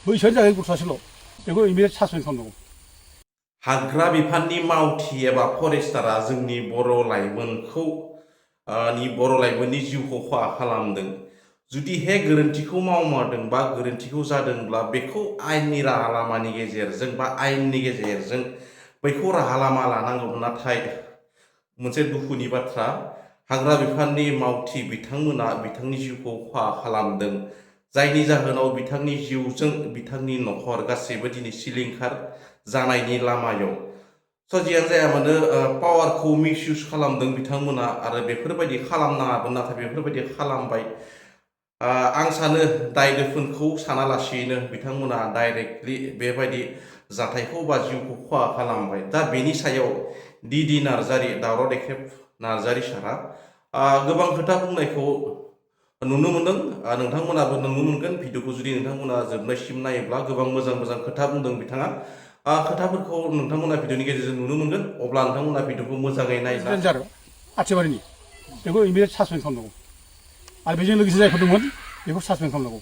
बैसोर जागोन गथ' सासेल' बेखौ इमिडियेट सासपेन्ड खालामनांगौ। हाग्रा बिफाननि मावथि एबा फरेस्टारा जोंनि बर' लाइमोननि जिउखौ खहा खालामदों। जुदि हे गोरोन्थिखौ मावमारदों बा गोरोन्थिखौ जादोंब्ला बेखौ आयेननि राहा लामानि गेजेरजों बा आयेननि गेजेरजों बैखौ राहा लामा लानांगौ। नाथाय मोनसे दुखुनि बाथ्रा, हाग्रा बिफाननि मावथि बिथांमोना बिथांनि जिउखौ खहा खालामदों, जायनि जाहोनाव बिथांनि जिउजों बिथांनि न'खर गासैबो दिनै सिलिंखार जानायनि लामायाव। जियानो जाया मानो पावारखौ मिसइउज खालामदों बिथांमोना आरो बेफोरबायदि खालामनाङामोन, नाथाय बेफोरबायदि खालामबाय। आं सानो दाय दोफोनखौ सानालासेयैनो बिथांमोना डाइरेक्टलि बेबायदि जाथायखौ बा जिउखौ खहा खालामबाय। दा बेनि सायाव डि नार्जारि, दावराव देखेब नार्जारि सारा गोबां खोथा बुंनायखौ नुनो मोनदों। नोंथांमोनाबो नुनो मोनगोन भिडिअखौ जुदि नोंथांमोना जोबनायसिम नायोब्ला गोबां मोजां मोजां खोथा बुंदों बिथाङा। खोथाफोरखौ नोंथांमोना भिडिअनि गेजेरजों नुनो मोनगोन। अब्ला नोंथांमोना भिडिअखौ मोजाङै नायब्ला आथिबारिनि बेखौ इमिडियेट सासपेन्ड खालामनांगौ आरो बेजों लोगोसे जायफोर दंमोन बेखौ सासपेन्ड खालामनांगौ।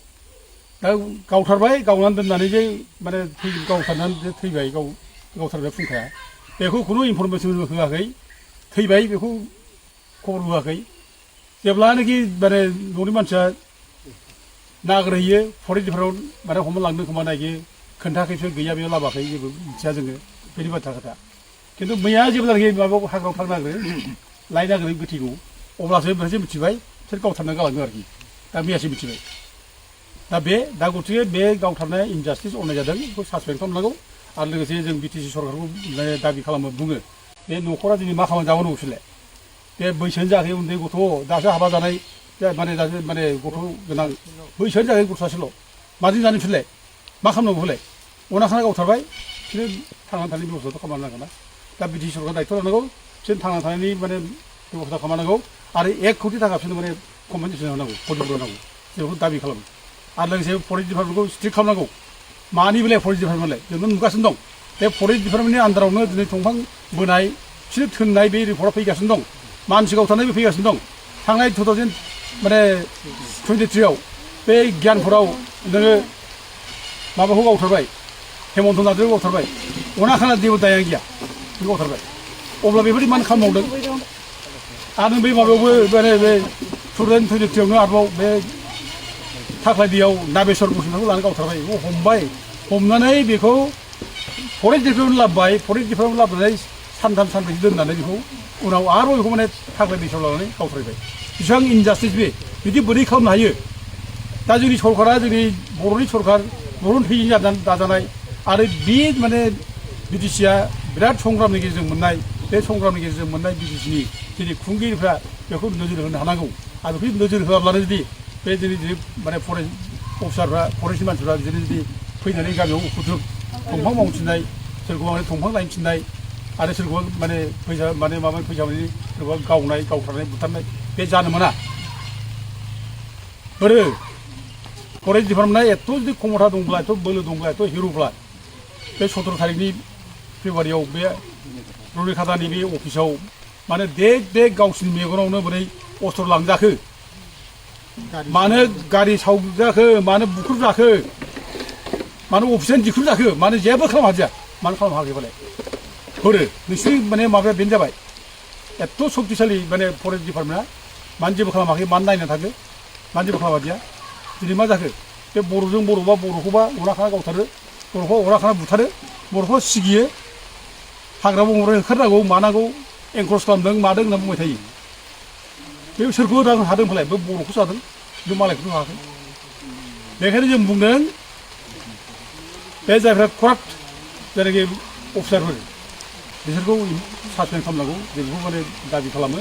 दा गावथारबाय, गावनानै दोननानै जे माने गावथारनानै जे थैबाय, गावथारबाय फुंखाया, बेखौ खुनु इनफरमेसन होआखै, थैबाय बेखौ खबर होआखै। जेब्लानाखि माने न'नि मानसिया नागिरहैयो, फरेस्ट डिपार्टमेन्ट माने हमना लांनो खोमा नागियो, खोन्थायाखैसो, गैया बेयाव लाबोआखै, जेबो मिथिया जोङो बेनि बाथ्रा खोथा। खिन्थु मैया जेब्लानाखि माबायाव हाग्रायाव थांनो नागिरो, लायनो नागिरो गोथैखौ, अब्लासो बेसो मिथिबाय सोर गावथारनानै गालांदों आरोखि। दा मैयासो मिथिबाय। दा गतिके बे गावथारनाय इनजास्टिस अननाय जादों, बेखौ सासपेन्ड खालामनांगौ। आरो लोगोसे जों बिटिसि सरकारखौ दाबि खालामो, बुङो बे न'खरा दिनै मा खालामना जाबावनो बिसोरलाय? बे बैसोआनो जायाखै, उन्दै गथ', दासो हाबा जानाय, दासो गथ' गोनां, बैसोआनो जायाखै गथ' सासेल', माजों जानो बिसोरलाय? मा खालामनांगौ बिसोरलाय? अना खाना गावथारबाय, बिसोरो थांनानै थानायनि बेब'स्थाखौ खालामनांगोन ना। दा बिटिसि सरकारा दायथ' लानांगौ, बिसोर थांना थानायनि बेब'स्था खालामनांगौ आरो 1 कौटि थाखा बिसोरनो कम्पेनसेसन होनांगौ, क्षतिपुरन होनांगौ, बेखौ दाबि खालामो। आरो लोगोसे फरेस्ट डिपार्टमेन्टखौ स्ट्रिक्ट खालामनांगौ। मानि बेलाय फरेस्ट डिपार्टमेन्टलाय? जोंबो नुगासिनो दं। बे फरेस्ट डिपार्टमेन्टनि आन्दारावनो दिनै दंफां बोनाय, बिसोर थोननाय बे रिपर्टआ फैगासिनो दं। मानसि गावथारनायबो फैगासिनो दं। थांनाय 2023 बे गियानपुराव नोङो माबाखौ गावथारबाय, हेमन्त नार्जारिखौ गावथारबाय, अना खाना जेबो दाया गैया, बेखौ गावथारबाय। अब्ला बेबायदि मानो खालामबावदों? आरो बे माबायावबो माने बे 2023 आरोबाव बे थाख्लाय दैयाव नाबेसर बसुमतारिखौ लानानै गावथारबाय, बेखौ हमबाय, हमनानै बेखौ फरेस्ट डिपार्टमेन्ट लाबोबाय, फरेस्ट डिपार्टमेन्ट लाबोनानै सानथाम सानब्रैसो दोननानै बेखौ उनाव आरोबाव बेखौ माने थाख्लाय दैसायाव लानानै गावथारबाय। बेसेबां इनजास्टिस बे, बिदि बोरै खालामनो हायो? दा जोंनि सरकारा, जोंनि बर'नि सरकार, बर'नि थैजों दाजानाय आरो बे माने बिटिसिआ बिराद संग्रामनि गेजेरजों मोननाय, बे संग्रामनि गेजेरजों मोननाय बिटिसिनि दिनै खुंगिरिफ्रा बेखौ नोजोर होनो हानांगौ। आरो बेखौ नोजोर होआब्लानो जुदि बे दिनै माने फरेस्ट अफिसारफ्रा, फरेस्टनि मानसिफ्रा बिदिनो जुदि फैनानै गामियाव उपद्रब, दंफां मावथिननाय, सोरखौबा माने दंफां लायनो थिननाय आरो सोरखौबा माने फैसा मोननि सोरखौबा गावनाय, गावथारनाय, बुथारनाय, बे जानो मोना। बोरो फरेस्ट डिपार्टमेन्टआ एथ' जुदि क्षमता दंब्ला, एथ' बोलो दंब्ला, एथ' हिर'ब्ला, बे 17 तारिखनि फेब्रुवारियाव बे रुनिखातानि बे अफिसाव माने दे गावसिनि मेगनावनो बोरै अस्त्र लांजाखो, मानो गारि सावजाखो, मानो बुख्रुबजाखो, मानो अफिसानो दिख्रुबजाखो, मानो जेबो खालामनो हादिया, मानो खालामनो हायाखैबालाय? बोरो नोंसोरनि माने माबाया बेनो जाबाय, एथ' सक्तिशालि माने फरेस्ट डिपार्टमेन्टआ मानो जेबो खालामाखै, मानो नायनो थाखो, मानो जेबो खालामादिया? दिनै मा जाखो? बे बर'जों बर'बा बर'खौबा अना खाना गावथारो, बर'खौ अना खाना बुथारो, बर'खौ सिगियो, हाग्रा बंग्रा ओंखारनांगौ, मानांगौ, एनकरेज खालामदों, मादों होनना बुंबाय थायो। बे सोरखौ हादों फालाय? बे बर'खौ जादों, बे मालायखौथ' हायाखै। बेखायनो जों बुंदों, बे जायफ्रा कराप्ट जायनाखि अफिसारफोर, बिसोरखौ सासपेन्ड खालामनांगौ, जों बेखौ माने दाबि खालामो।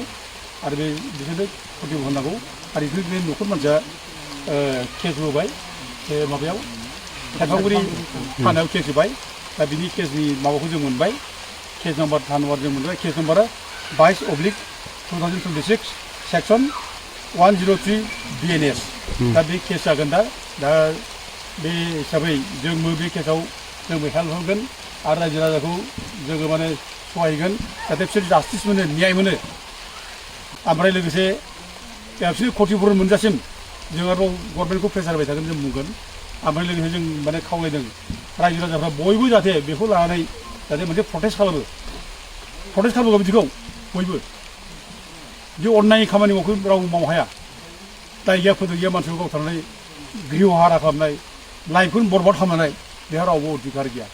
आरो बे बिसोरनो क्षतिपुरन होनांगौ। आरो बिसोरनि न'खर मानसिया केस होबाय, बे माबायाव सेरफांगुरि थानायाव केस होबाय। दा बिनि केसनि माबाखौ जों मोनबाय, केस नाम्बार जों मोनबाय। केस नाम्बारा 22/2026 सेक्सन 103 BNS। दा बे केस जागोन। दा बे हिसाबै जोंबो बे केसाव जोंबो हेल्प होगोन आरो रायजो राजाखौ जोङो माने सहाय होगोन, जाहाथे बिसोर जास्टिस मोनो, न्याय मोनो। ओमफ्राय लोगोसे बिसोरनि क्षतिपुरन मोनजासिम जों आरोबाव गभर्नमेन्टखौ प्रेसार होबाय थागोन, जों बुंगोन। ओमफ्राय लोगोसे जों माने खावलायदों रायजो राजाफ्रा बयबो जाहाथे बेखौ लानानै जाहाथे मोनसे प्रटेस्ट खालामो बिदिखौ बयबो बिदि अननाय खामानि मावखौ रावबो मावनो हाया दाय गैया फोदो गैया मानसिखौ गावथारनानै गृह हारा खालामनाय लाइफखौनो बरबाद खालामनाय बेहा रावबो अधिकार गैया